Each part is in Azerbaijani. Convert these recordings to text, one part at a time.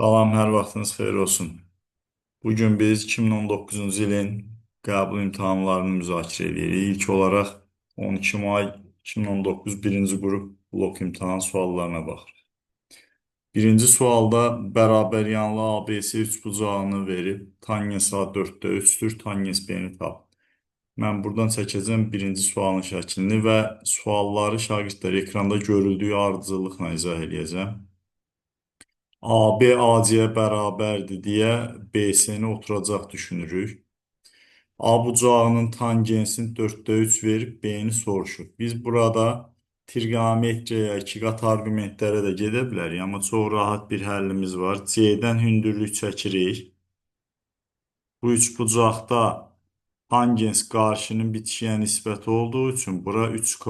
Salam, hər vaxtınız xeyir olsun. Bugün biz 2019-cu ilin qəbul imtahanlarını müzakirə edirik. İlk olaraq 12 may 2019 birinci qrup blok imtahan suallarına baxırıq. Birinci sualda bərabəryanlı ABC üçbucağını verib, tangens A 4-də 3-dür, tangens B-ni tap. Mən buradan çəkəcəm birinci sualın şəklini və sualları şagirdlər ekranda görüldüyü ardıcıllıqla izah eləyəcəm. AB AC-yə bərabərdir deyə BC-ni oturacaq düşünürük. A bucağının tangensini 4-də 3 verib B-ni soruşur. Biz burada trigonometriyaya, iki qat arqumentlərə də gedə bilərik, amma çox rahat bir həllimiz var. C-dən hündürlük çəkirik. Bu üçbucaqda tangens qarşının bitişiyə nisbəti olduğu üçün bura 3K,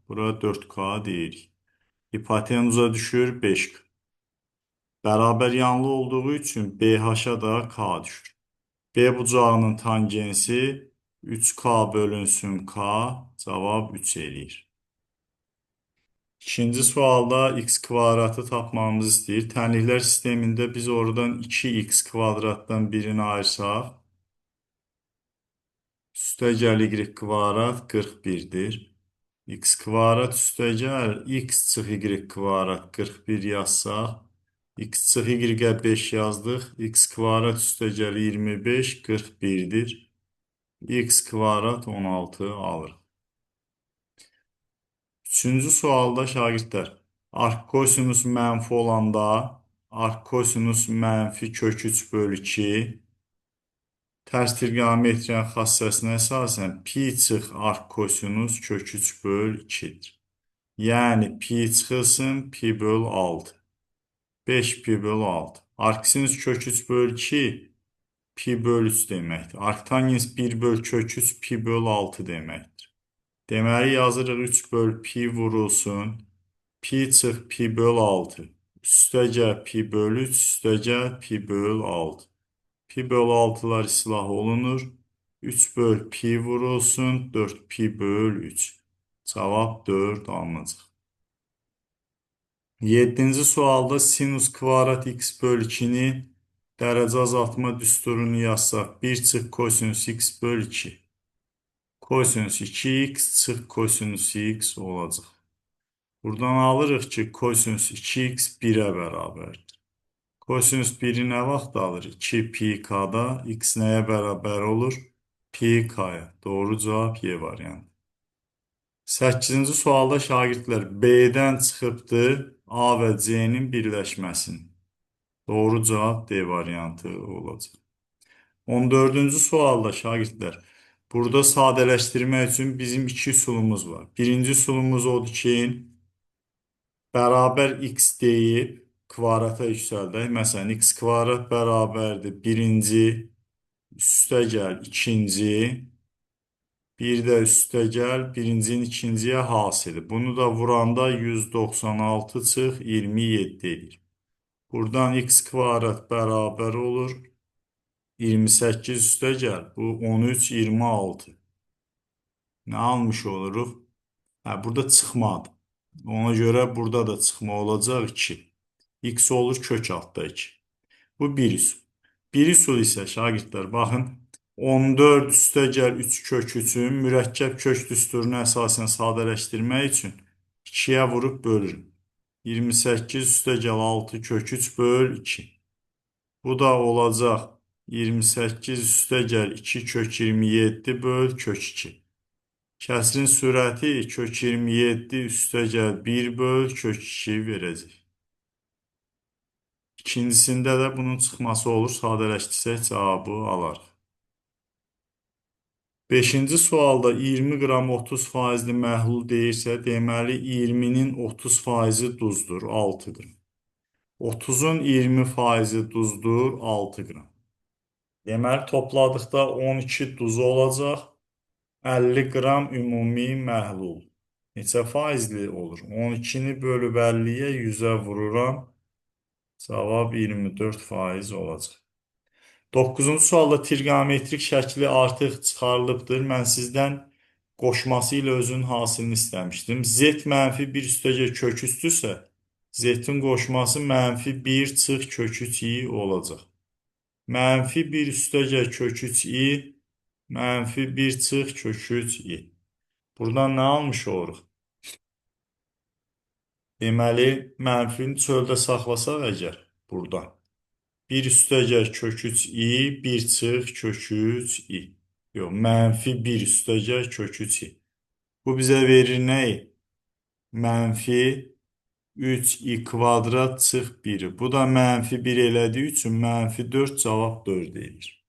bura 4K deyirik. Hipotenuza düşür 5K. Bərabər yanlı olduğu üçün BH-a da K düşür. B bucağının tangensi 3K bölünsün K, cavab 3 eləyir. İkinci sualda x kvadratı tapmamızı istəyir. Tənliklər sistemində biz oradan 2x kvadratdan birini ayırsaq, üstəgəl y kvadrat 41-dir. X kvadrat üstəgəl x çıx y kvadrat 41 yazsaq, x çıx y-ə 5 yazdıq. X kvadrat üstəgəl 25 41-dir. X kvadrat 16 alırıq. Üçüncü sualda şagirdlər, arckosinus mənfi olanda arckosinus mənfi kök 3 bölü 2 tərs trigonometriyanın xassəsinə əsasən pi çıx arckosinus kök 3 böl 2-dir. Yəni pi çıxılsın pi böl 6. 5 pi böl 6. Arcsinus kök 3 böl 2 pi böl 3 deməkdir. Arctangens 1 böl kök 3 pi böl 6 deməkdir. Deməli yazırıq 3 böl pi vurulsun. Pi çıx pi böl 6. Üstəgəl pi böl 3, üstəgəl pi böl 6. Pi böl 6'lar islah olunur. 3 böl pi vurulsun. 4 pi böl 3. Cavab 4 alınacaq. Yeddinci sualda sinus kvadrat x böl 2-ni dərəcə azaltma düsturunu yazsaq 1 çıx kosinus x böl 2. Kosinus 2x çıx kosinus x olacaq. Buradan alırıq ki, kosinus 2x 1-ə bərabərdir. Kosinus 1-i nə vaxt alır? 2 pi k-da x nəyə bərabər olur? Pi k-ya. Doğru cavab Y variantı. 8-ci sualda şagirdlər B-dən çıxıbdır A və C-nin birləşməsini. Doğru cavab D variantı olacaq. 14-cü sualda şagirdlər, burada sadələşdirmək üçün bizim iki üsulumuz var. Birinci üsulumuz odur ki, bərabər x deyib kvadrata yüksəldək. Məsələn, x kvadrat bərabərdir birinci, üstəgəl ikinci, bir də üstəgəl birincinin ikinciyə hasili. Bunu da vuranda 196 çıx 27 edir. Buradan x kvadrat bərabər olur. 28 üstəgəl. Bu 13, 26. Nə almış oluruq? Hə, burada çıxmadı. Ona görə burada da çıxma olacaq 2. X olur kök altda 2. Bu bir üsul. Bir üsul isə şagirdlər baxın 14 üstəgəl 3 kök 3-ün mürəkkəb kök düsturuna əsasən sadələşdirmək üçün 2-yə vurub bölürüm. 28 üstəgəl 6 kök 3 böl 2. Bu da olacaq 28 üstəgəl 2 kök 27 böl kök 2. Kəsrin sürəti kök 27 üstəgəl 1 böl kök 2 verəcək. İkincisində də bunun çıxması olur. Sadələşdirsək cavabı alarıq. Beşinci sualda 20 qram 30 faizli məhlul deyirsə, deməli 20-nin 30 faizi duzdur, 6 qram. 30-un 20 faizi duzdur, 6 qram. Deməli, topladıqda 12 duzu olacaq, 50 qram ümumi məhlul. Neçə faizli olur? 12-ni bölüb 50-yə 100-ə vururam. Cavab 24 faiz olacaq. 9-cu sualda trigonometrik şəkli artıq çıxarılıbdır. Mən sizdən qoşması ilə özünün hasilini istəmişdim. Z mənfi 1 üstəgəl kök üstüsə, Z-in qoşması mənfi 1 çıx kök 3 i olacaq. Mənfi 1 üstəgəl kök 3 i, mənfi 1 çıx kök 3 i. Buradan nə almış oluruq? Deməli, mənfini çöldə saxlasaq əgər buradan. 1 üstəgəl kök 3 i, 1 çıx kök 3 i. Yox, mənfi 1 üstəgəl kök 3 i. Bu bizə verir nəyi? Mənfi 3 i kvadrat çıx 1-i. Bu da mənfi 1 elədiyi üçün mənfi 4 cavab 4 edir.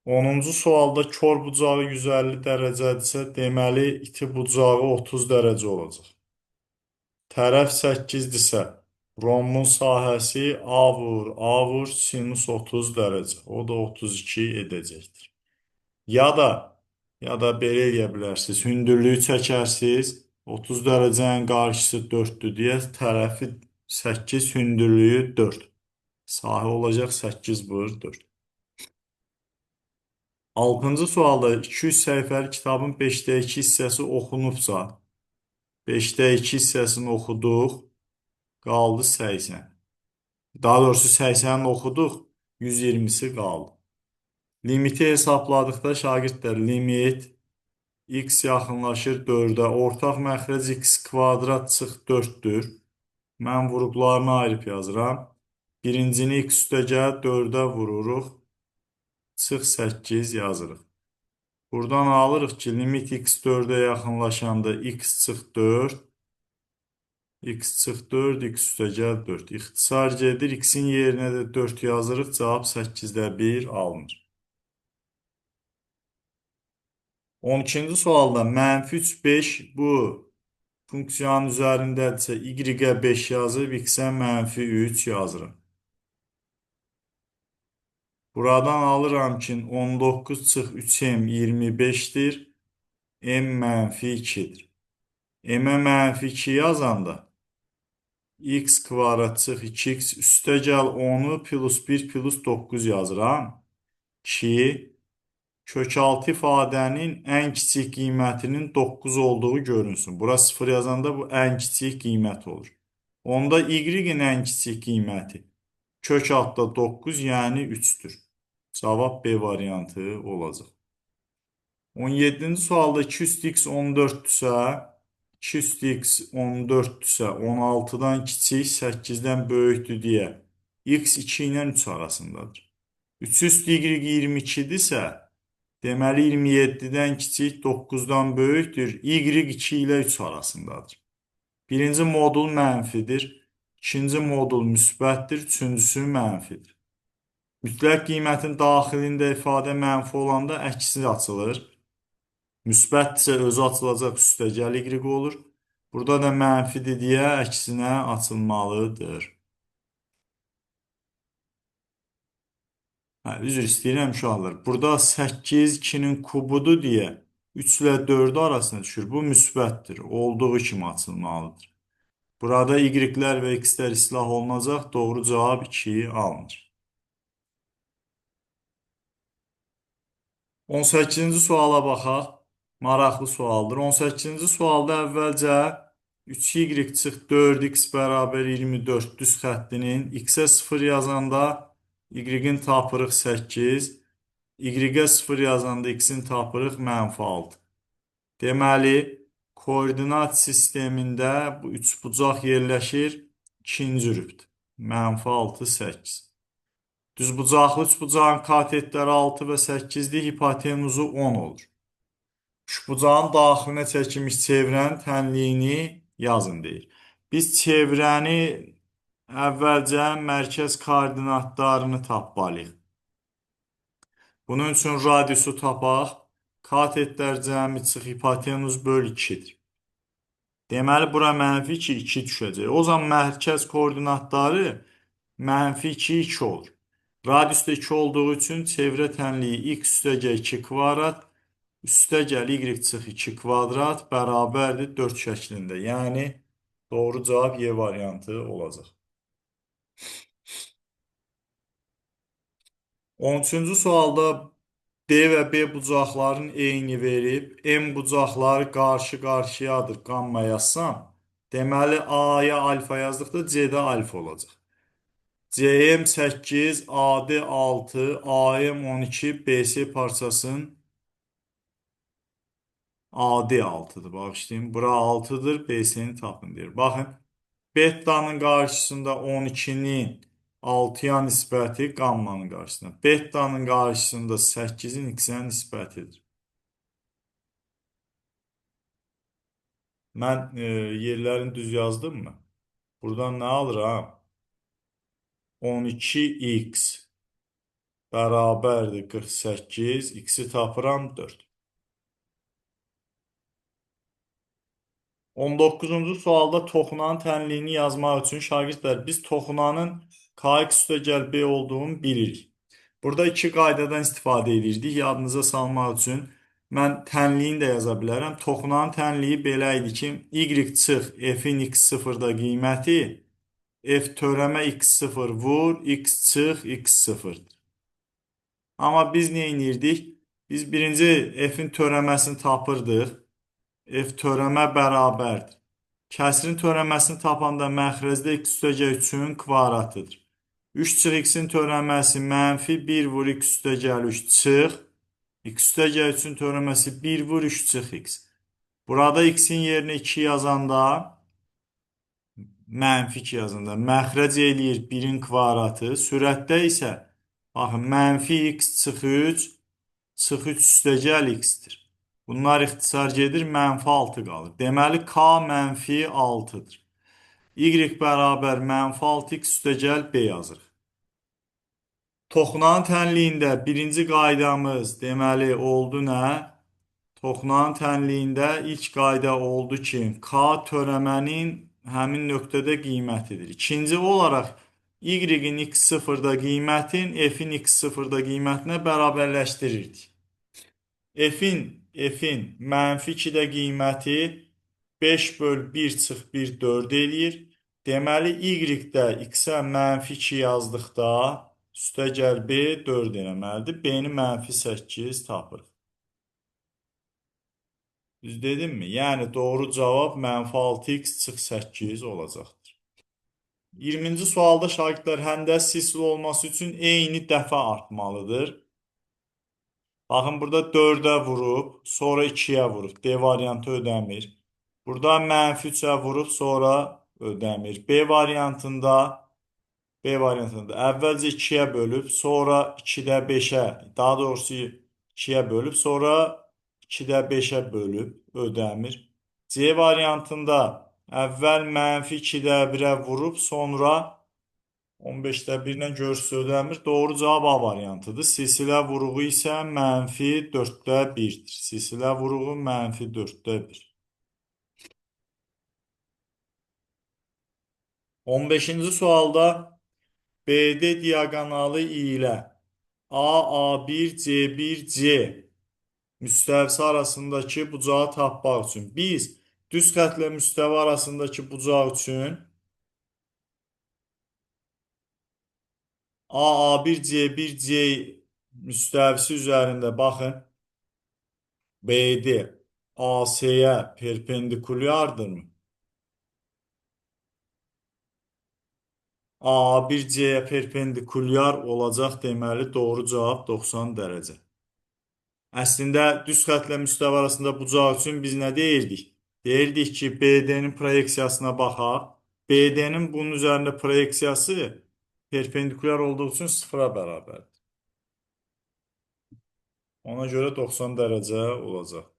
10-cu sualda kor bucağı 150 dərəcədirsə, deməli iti bucağı 30 dərəcə olacaq. Tərəf 8-dirsə, rombun sahəsi A vur, A vur, sinus 30 dərəcə. O da 32 edəcəkdir. Ya da belə eləyə bilərsiniz. Hündürlüyü çəkərsiniz. 30 dərəcənin qarşısı 4-dür deyə tərəfi 8, hündürlüyü 4. Sahə olacaq 8 vur 4. 6-cı sualda 200 səhifəli kitabın 5-də 2 hissəsi oxunubsa, 5-də 2 hissəsini oxuduq, qaldı 80. Daha doğrusu 80-ni oxuduq, 120-si qaldı. Limiti hesapladıqda şagirdlər, limit x yaxınlaşır 4-ə, ortaq məxrəc x kvadrat çıx 4-dür. Mən vuruqlarını ayırıb yazıram. Birincini x üstəgəl 4-ə vururuq, çıx 8 yazırıq. Buradan alırıq ki, limit x 4-ə yaxınlaşanda x çıx 4, x çıx 4, x üstəgəl 4. İxtisar gedir, x-in yerinə də 4 yazırıq, cavab 8-də 1 alınır. 12-ci sualda mənfi 3, 5 bu funksiyanın üzərindədirsə, y-ə 5 yazıb, x-ə mənfi 3 yazıram. Buradan alıram ki, 19 çıx 3m 25-dir, m mənfi 2-dir. M-ə mənfi 2 yazanda x kvadrat çıx 2x üstəgəl 10-u plus 1 plus 9 yazıram ki, kök 6 ifadənin ən kiçik qiymətinin 9 olduğu görünsün. Bura 0 yazanda bu ən kiçik qiymət olur. Onda y-in ən kiçik qiyməti kök 6-da 9, yəni 3-dür. Cavab B variantı olacaq. 17-ci sualda 2 üstü x 14-dürsə, 2 üstü x 14-dürsə, 16-dan kiçik, 8-dən böyükdür deyə x 2 ilə 3 arasındadır. 3 üstü y 22-dirsə, deməli 27-dən kiçik, 9-dan böyükdür. Y 2 ilə 3 arasındadır. Birinci modul mənfidir, ikinci modul müsbətdir, üçüncüsü mənfidir. Mütləq qiymətin daxilində ifadə mənfi olanda əksi açılır. Müsbətdirsə özü açılacaq, üstəgəl y olur. Burada da mənfidir deyə əksinə açılmalıdır. Üzr istəyirəm uşaqlar. Burada 8 2-nin kubudur deyə 3 ilə 4 arasına düşür. Bu müsbətdir. Olduğu kimi açılmalıdır. Burada y-lər və x-lər islah olunacaq. Doğru cavab 2 alınır. 18-ci suala baxaq. Maraqlı sualdır. 18-ci sualda əvvəlcə 3y çıx 4x bərabər 24 düz xəttinin x-ə 0 yazanda y-in tapırıq 8, y-ə 0 yazanda x-in tapırıq mənfi 6. Deməli, koordinat sistemində bu üçbucaq yerləşir ikinci rübdə. Mənfi 6, 8. Düzbucaqlı üçbucağın katetləri 6 və 8-dir, hipotenuzu 10 olur. Üçbucağın daxilinə çəkilmiş çevrənin tənliyini yazın deyir. Biz çevrəni əvvəlcə mərkəz koordinatlarını tapmalıyıq. Bunun üçün radiusu tapaq. Katetlər cəmi çıx hipotenuz böl 2-dir. Deməli, bura mənfi 2, 2 düşəcək. O zaman mərkəz koordinatları mənfi 2, 2 olur. Radius da 2 olduğu üçün çevrə tənliyi x üstəgəl 2 kvadrat, üstəgəl y çıx 2 kvadrat bərabərdir 4 şəklində. Yəni, doğru cavab Y variantı olacaq. 13-cü sualda D və B bucaqların eyni verib, M bucaqları qarşı-qarşıyadır, qamma yazsam, Deməli, A-ya alfa yazdıqda C-də alfa olacaq. CM 8, AD 6, AM 12, BC parçasının AD 6-dır. Bağışlayın. Bura 6-dır. BC-ni tapın deyir. Baxın, betanın qarşısında 12-nin 6-ya nisbəti qammanın qarşısında. Betanın qarşısında 8-in x-ə nisbətidir. Mən yerlərini düz yazdım mı? Buradan nə alıram? 12x bərabərdir 48. X-i tapıram 4. 19-cu sualda toxunanın tənliyini yazmaq üçün şagirdlər biz toxunanın KX üstəgəl B olduğunu bilirik. Burada iki qaydadan istifadə edirdik yadınıza salmaq üçün. Mən tənliyini də yaza bilərəm. Toxunanın tənliyi belə idi ki, Y çıx F-in x0-da qiyməti F törəmə x0 vur, x çıx x0-dır. Amma biz nə edirdik? Biz birinci F-in törəməsini tapırdıq. F törəmə bərabərdir. Kəsirin törəməsini tapanda məxrəcdə x üstəgəl 3-ün kvadratıdır. 3 çıx x-in törəməsi mənfi 1 vur x üstəgəl 3 çıx. X üstəgəl 3-ün törəməsi 1 vur 3 çıx x. Burada x-in yerinə 2 yazanda, mənfi 2 yazanda məxrəc eləyir 1-in kvadratı. Sürətdə isə baxın, mənfi x çıx 3, çıx 3 üstəgəl x-dir. Bunlar ixtisar gedir, mənfi 6 qalır. Deməli, K mənfi 6-dır. Y bərabər mənfi 6x üstəgəl B yazırıq. Toxunanın tənliyində birinci qaydamız deməli oldu nə? Toxunanın tənliyində ilk qayda oldu ki, K törəmənin həmin nöqtədə qiymətidir. İkinci olaraq Y-in x0-da qiymətin F-in x0-da qiymətinə bərabərləşdirirdik. F-in mənfi 2-də qiyməti 5 böl 1 çıx 1 4 eləyir. Deməli, Y-də X-ə mənfi 2 yazdıqda üstəgəl B 4 eləməlidir. B-ni mənfi 8 tapırıq. Düz dedimmi? Yəni, doğru cavab mənfi 6x çıx 8 olacaqdır. 20-ci sualda şagirdlər həndəs silsilə olması üçün eyni dəfə artmalıdır. Baxın, burada 4-ə vurub, sonra 2-yə vurub. D variantı ödəmir. Burada mənfi 3-ə vurub, sonra ödəmir. B variantında əvvəlcə 2-yə bölüb, sonra 2-də 5-ə, daha doğrusu 2-yə bölüb, sonra 2-də 5-ə bölüb, ödəmir. C variantında əvvəl mənfi 2-də 1-ə vurub, sonra 15-də 1-lə görürsünüz ödəmir. Doğru cavab A variantıdır. Silsilə vuruğu isə mənfi 4-də 1-dir. Silsilə vuruğu mənfi 4-də 1. 15-ci sualda BD diaqonalı ilə A, A1, C1, C müstəvisi arasındakı bucağı tapmaq üçün biz düz xətlə müstəvi arasındakı bucaq üçün A, A1, C1, C müstəvisi üzərində baxın BD AC-yə perpendikulyardırmı? A1 C-yə perpendikulyar olacaq, deməli doğru cavab 90 dərəcə. Əslində düz xətlə müstəvi arasında bucaq üçün biz nə deyirdik? Deyirdik ki, BD-nin proyeksiyasına baxaq. BD-nin bunun üzərində proyeksiyası perpendikulyar olduğu üçün sıfıra bərabərdir. Ona görə 90 dərəcə olacaq.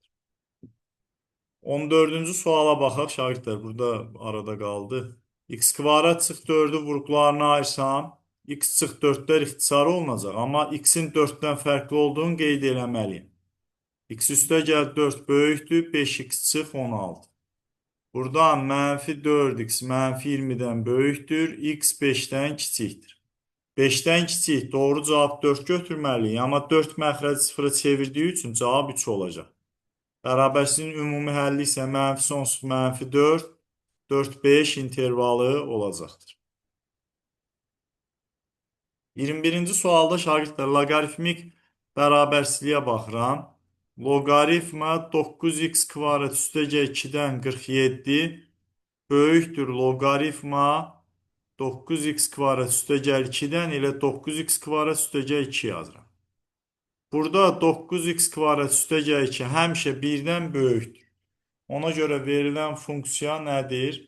14-cü suala baxaq şagirdlər. Burada arada qaldı. X kvadrat çıx 4-ü vuruqlarına ayırsam, x çıx 4-lər ixtisarı olunacaq. Amma x-in 4-dən fərqli olduğunu qeyd eləməliyim. X üstə gəl 4 böyükdür, 5x çıx 16. Buradan mənfi 4x mənfi 20-dən böyükdür, x 5-dən kiçikdir. 5-dən kiçik, doğru cavab 4 götürməliyik. Amma 4 məxrəci sıfıra çevirdiyi üçün cavab 3 olacaq. Bərabərsizliyin ümumi həlli isə mənfi sonsuz mənfi 4, 4-5 intervalı olacaqdır. 21-ci sualda şagirdlər loqaritmik bərabərsizliyə baxıram. Loqaritma 9x kvadrat üstəgəl 2-dən 47 Böyükdür loqaritma 9x kvadrat üstəgəl 2-dən elə 9x kvadrat üstəgəl 2 yazıram. Burada 9x kvadrat üstəgəl 2 həmişə 1-dən böyükdür. Ona görə verilən funksiya nədir?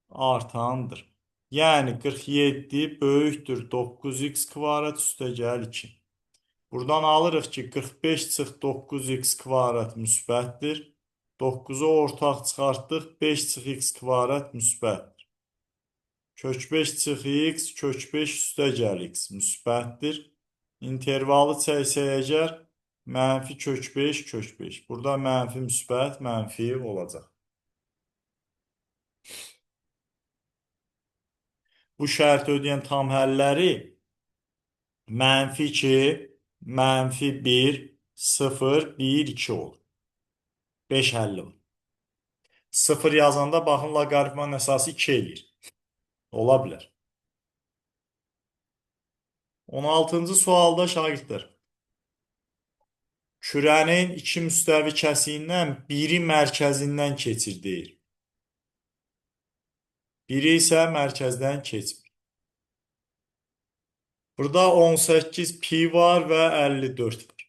Artandır. Yəni 47 böyükdür 9x kvadrat üstəgəl 2. Buradan alırıq ki, 45 çıx 9x kvadrat müsbətdir. 9-u ortaq çıxartdıq, 5 çıx x kvadrat müsbətdir. Kök 5 çıx x, kök 5 üstəgəl x müsbətdir. İntervalı çəksək əgər, mənfi kök 5, kök 5. Burada mənfi müsbət, mənfi olacaq. Bu şərt ödəyən tam həlləri mənfi 2, mənfi 1, 0, 1, 2 olur. 5 həlli var. 0 yazanda baxın, loqaritmanın əsası 2 eləyir. Ola bilər. 16-cı sualda şagirdlər. Kürənin iki müstəvi kəsiyindən biri mərkəzindən keçir deyir. Biri isə mərkəzdən keçmir. Burada 18 pi var və 54 var.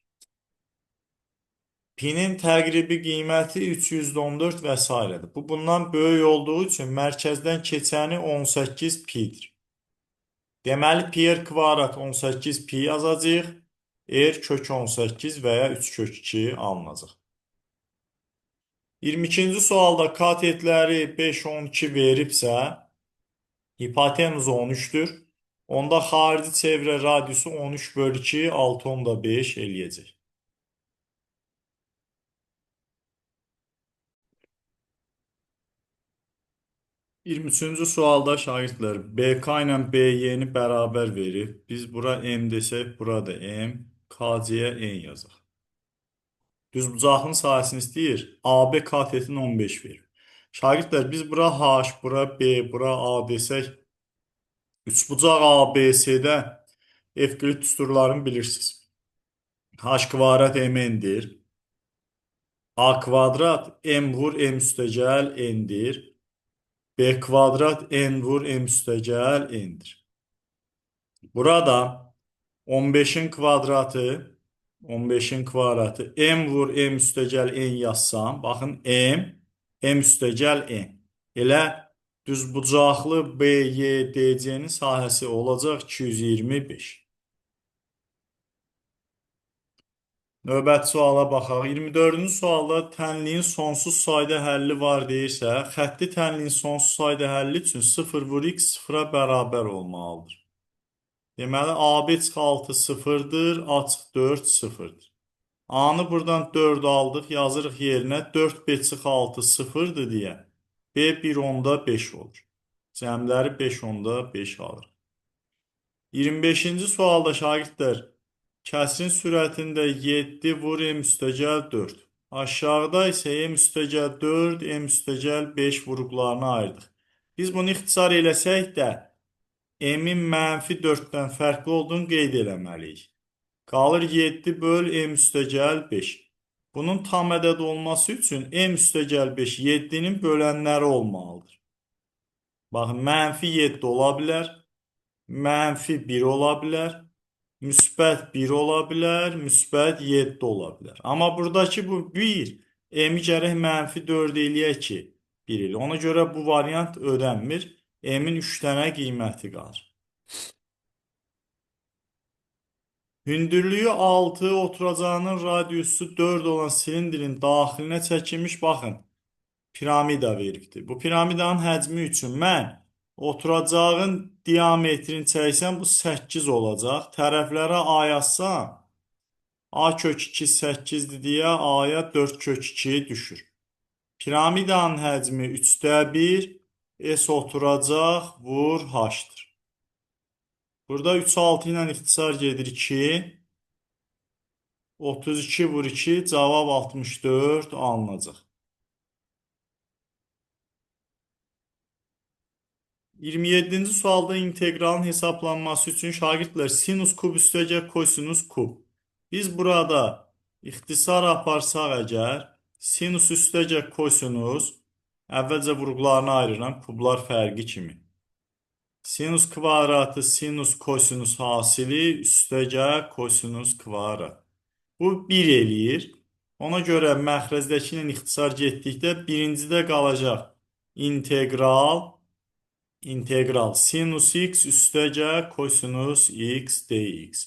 Pinin təqribi qiyməti 314 və s. Bu, bundan böyük olduğu üçün mərkəzdən keçəni 18 pidir. Deməli, pi r kvadrat 18 pi yazacağıq. R kök 18 və ya 3 kök 2 alınacaq. 22-ci sualda katetləri 5, 12 veribsə, hipotenuz 13-dür. Onda xarici çevrə radiusu 13 bölü 2, 6,5 eləyəcək. 23-cü sualda şagirdlər BK ilə BY-ni bərabər verib. Biz bura M desək, burada M, KC-yə N yazaq. Düzbucaqlının sahəsini istəyir. AB katetini 15 verir. Şagirdlər, biz bura H, bura B, bura A desək, üçbucaq ABC-də Evklid düsturlarını bilirsiniz. H kvadrat MN-dir. A kvadrat M vur M üstəgəl N-dir. B kvadrat N vur M üstəgəl N-dir. Burada 15-in kvadratı, 15-in kvadratı M vur M üstəgəl N yazsam, baxın M, M üstəgəl N. Elə düzbucaqlı BYDC-nin sahəsi olacaq 225. Növbəti suala baxaq. 24-cü sualda tənliyin sonsuz sayda həlli var deyirsə, xətti tənliyin sonsuz sayda həlli üçün 0 vur x 0-a bərabər olmalıdır. Deməli, AB çıx 6 0-dır, A çıx 4 0-dır. A-nı buradan 4 aldıq, yazırıq yerinə 4B çıx 6 0-dır deyə B 1,5 olur. Cəmləri 5,5 alır. 25-ci sualda şagirdlər, kəsirin sürətində 7 vur M üstəgəl 4. Aşağıda isə M üstəgəl 4, M üstəgəl 5 vuruqlarını ayırdıq. Biz bunu ixtisar eləsək də M-in mənfi 4-dən fərqli olduğunu qeyd eləməliyik. Qalır 7 böl M üstəgəl 5. Bunun tam ədəd olması üçün M üstəgəl 5 7-nin bölənləri olmalıdır. Baxın, mənfi 7 ola bilər, mənfi 1 ola bilər, müsbət 1 ola bilər, müsbət 7 ola bilər. Amma buradakı bu 1, M-i gərək mənfi 4 eləyək ki, 1 elə. Ona görə bu variant ödənmir. M-in 3 dənə qiyməti qalır. Hündürlüyü 6, oturacağının radiusu 4 olan silindrin daxilinə çəkilmiş, baxın, piramida veribdir. Bu piramidanın həcmi üçün mən oturacağın diametrini çəksəm, bu 8 olacaq. Tərəflərə A yazsam, A kök 2 8-dir deyə A-ya 4 kök 2 düşür. Piramidanın həcmi 3-də 1, S oturacaq, vur H-dır. Burada 3, 6 ilə ixtisar gedir 2. 32 vur 2, cavab 64 alınacaq. 27-ci sualda integralın hesablanması üçün şagirdlər sinus kub üstəgəl kosinus kub. Biz burada ixtisar aparsaq əgər, sinus üstəgəl kosinus, Əvvəlcə vurğularını ayırıram, kublar fərqi kimi. Sinus kvadratı sinus kosinus hasili üstəgəl kosinus kvadrat. Bu 1 eləyir. Ona görə məxrəzdəki ilə ixtisar getdikdə birincidə qalacaq integral sinus x üstəgəl kosinus x dx.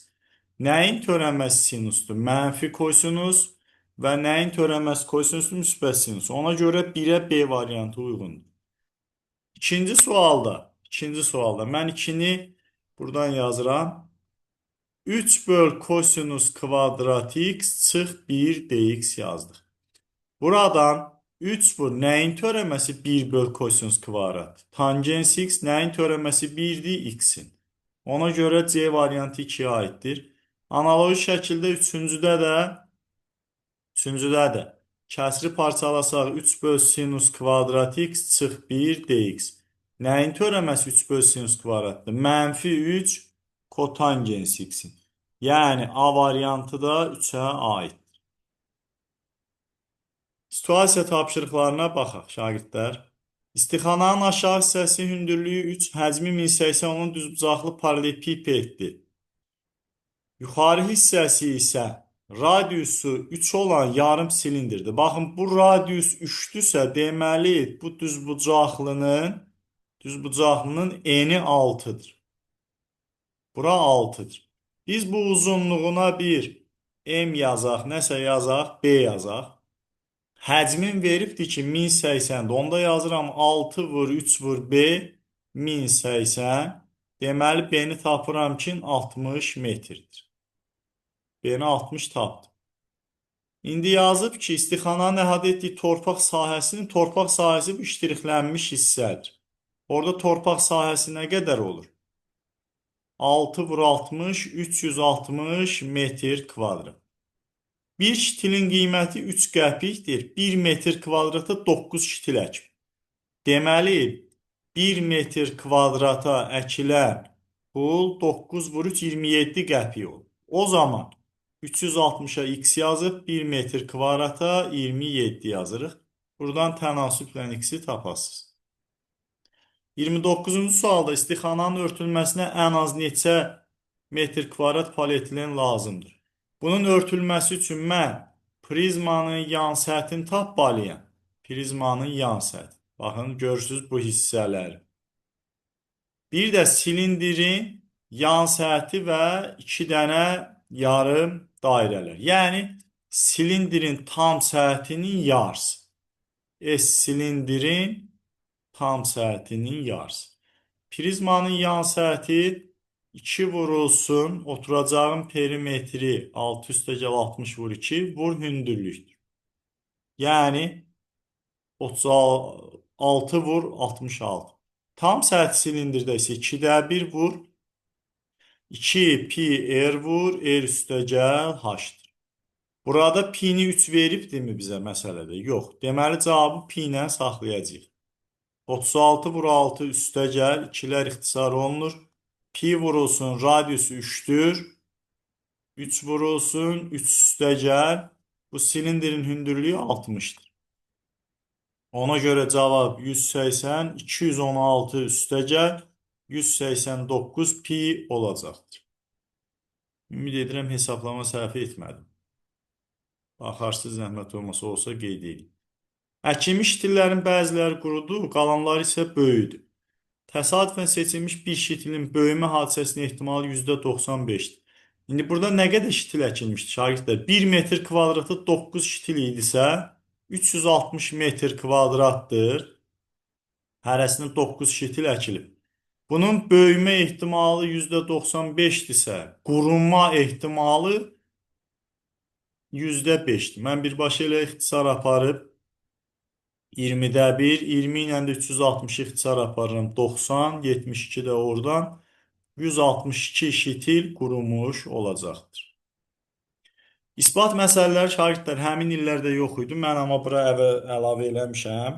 Nəyin törənməsi sinusdur? Mənfi kosinus və nəyin törənməsi kosinusdur? Müsbət sinus. Ona görə 1-ə B variantı uyğundur. İkinci sualda mən 2-ni buradan yazıram. 3 böl kosinus kvadrat x çıx 1 dx yazdıq. Buradan 3 vur nəyin törəməsi 1 böl kosinus kvadrat? Tangens x nəyin törəməsi 1-dir? X-in. Ona görə C variantı 2-yə aiddir. Analoji şəkildə üçüncüdə də kəsri parçalasaq 3 böl sinus kvadrat x çıx 1 dx. Nəyin törəməsi 3 böl sinus kvadratdır? Mənfi 3 kotangens x-in. Yəni A variantı da 3-ə aiddir. Situasiya tapşırıqlarına baxaq şagirdlər. İstixananın aşağı hissəsi hündürlüyü 3, həcmi 1080 olan düzbucaqlı paralelipipeddir. Yuxarı hissəsi isə radiusu 3 olan yarım silindirdir. Baxın, bu radius 3-dürsə, deməli bu düzbucaqlının eni 6-dır. Bura 6-dır. Biz bu uzunluğuna bir M yazaq, nəsə yazaq, B yazaq. Həcmin veribdir ki, 1080-dir. Onda yazıram 6 vur 3 vur B 1080. Deməli, B-ni tapıram ki, 60 metrdir. B-ni 60 tapdım. İndi yazıb ki, istixananın əhatə etdiyi torpaq sahəsinin torpaq sahəsi bu iştirixlənmiş hissədir. Orada torpaq sahəsi nə qədər olur? 6 vur 60, 360 metr kvadrat. Bir şitilin qiyməti 3 qəpikdir. 1 metr kvadrata 9 şitil əkib. Deməli, 1 metr kvadrata əkilən pul 9 vur 3, 27 qəpik olur. O zaman 360-a x yazıb 1 metr kvadrata 27 yazırıq. Buradan tənasüblə x-i tapasınız. 29-cu sualda istixananın örtülməsinə ən az neçə metr kvadrat polietilen lazımdır? Bunun örtülməsi üçün mən prizmanın yan səthini tapmalıyam. Prizmanın yan səthi. Baxın, görürsünüz bu hissələri. Bir də silindirin yan səthi və 2 dənə yarım dairələr. Yəni, silindirin tam səthinin yarısı. S silindirin tam səthinin yarısı. Prizmanın yan səthi 2 vurulsun, oturacağın perimetri 6 üstəgəl 60 vur 2 vur hündürlükdür. Yəni 36 vur 66. Tam səth silindirdə isə 2-də 1 vur 2 pi r vur r üstəgəl h-dır. Burada pi-ni 3 veribdirmi bizə məsələdə? Yox. Deməli cavabı pi ilə saxlayacağıq. 36 vur 6 üstəgəl 2-lər ixtisar olunur. Pi vurulsun, radiusu 3-dür. 3 vurulsun, 3 üstəgəl. Bu silindirin hündürlüyü 60-dır. Ona görə cavab 180, 216 üstəgəl 189 pi olacaqdır. Ümid edirəm hesablama səhvi etmədim. Baxarsız zəhmət olmasa olsa qeyd edeyim. Əkilmiş şitillərin bəziləri qurudu, qalanları isə böyüdü. Təsadüfən seçilmiş bir şitilin böyümə hadisəsinin ehtimalı %95-dir. İndi burada nə qədər şitil əkilmişdi şagirdlər? 1 metr kvadratı 9 şitil idisə, 360 metr kvadratdır. Hərəsində 9 şitil əkilib. Bunun böyümə ehtimalı %95-dirsə, quruma ehtimalı %5-dir. Mən birbaşa elə ixtisar aparıb 20-də 1, 20 ilə də 360 ixtisar aparıram. 90, 72 də oradan 162 şitil qurumuş olacaqdır. İspat məsələləri şagirdlər həmin illərdə yox idi. Mən amma bura əlavə eləmişəm.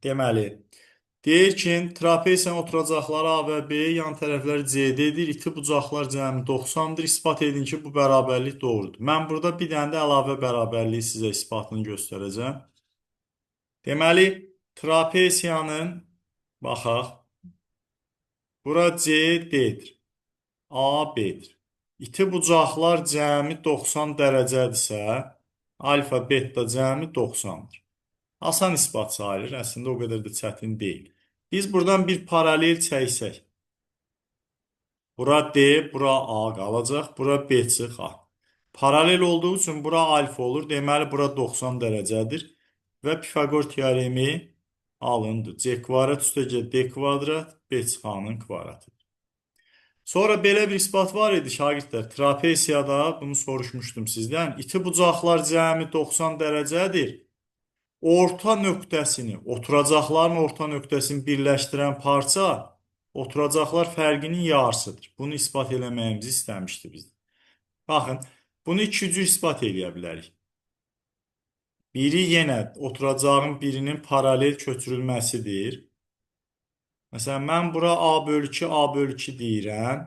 Deməli, deyir ki, trapesiyanın oturacaqları A və B, yan tərəfləri CD-dir. İti bucaqlar cəmi 90-dır. İspat edin ki, bu bərabərlik doğrudur. Mən burada bir dənə də əlavə bərabərliyi sizə isbatını göstərəcəm. Deməli, trapesiyanın, baxaq, bura C, D-dir. A, B-dir. İti bucaqlar cəmi 90 dərəcədirsə, alfa, beta cəmi 90-dır. Asan isbat sayılır. Əslində o qədər də çətin deyil. Biz buradan bir paralel çəksək. Bura D, bura A qalacaq. Bura B çıx A. Paralel olduğu üçün bura alfa olur. Deməli, bura 90 dərəcədir. Və Pifaqor teoremi alındı. C kvadrat üstəgəl D kvadrat, B çıx A-nın kvadratıdır. Sonra belə bir isbat var idi şagirdlər. Trapesiyada bunu soruşmuşdum sizdən. İti bucaqlar cəmi 90 dərəcədir. Orta nöqtəsini, oturacaqların orta nöqtəsini birləşdirən parça oturacaqlar fərqinin yarısıdır. Bunu isbat eləməyimizi istəmişdi bizdən. Baxın, bunu iki cür isbat eləyə bilərik. Biri yenə oturacağın birinin paralel köçürülməsidir. Məsələn, mən bura A bölü 2, A bölü 2 deyirəm.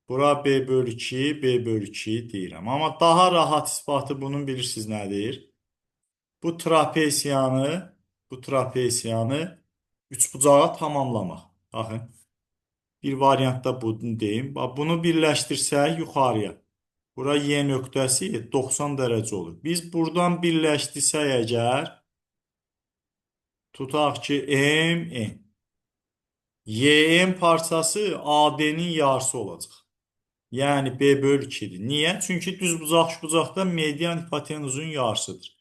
Bura B bölü 2, B bölü 2 deyirəm. Amma daha rahat isbatı bunun bilirsiniz nədir? Bu trapesiyanı üçbucağa tamamlamaq. Baxın, bir variantda bunu deyim. Bax, bunu birləşdirsək yuxarıya. Bura Y nöqtəsi 90 dərəcə olur. Biz buradan birləşdirsək əgər, tutaq ki, M, N. YM parçası AD'nin yarısı olacaq. Yəni B bölü 2-dir. Niyə? Çünki düz bucaq üçbucaqda median hipotenuzun yarısıdır.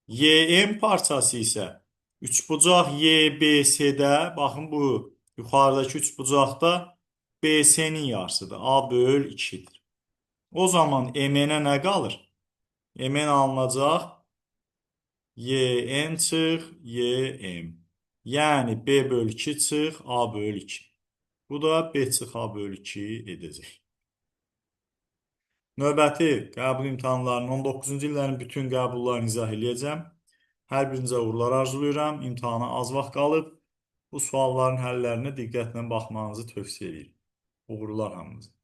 YM parçası isə üçbucaq YBC-də, baxın bu yuxarıdakı üçbucaqda BC-nin yarısıdır. A bölü 2-dir. O zaman MN-ə nə qalır? MN alınacaq. YN çıx, YM. Yəni B bölü 2 çıx, A bölü 2. Bu da B çıx A bölü 2 edəcək. Növbəti qəbul imtahanlarının 19-cu illərin bütün qəbullarını izah eləyəcəm. Hər birinizə uğurlar arzulayıram. İmtahana az vaxt qalıb. Bu sualların həllərinə diqqətlə baxmanızı tövsiyə edirəm. Uğurlar hamınıza.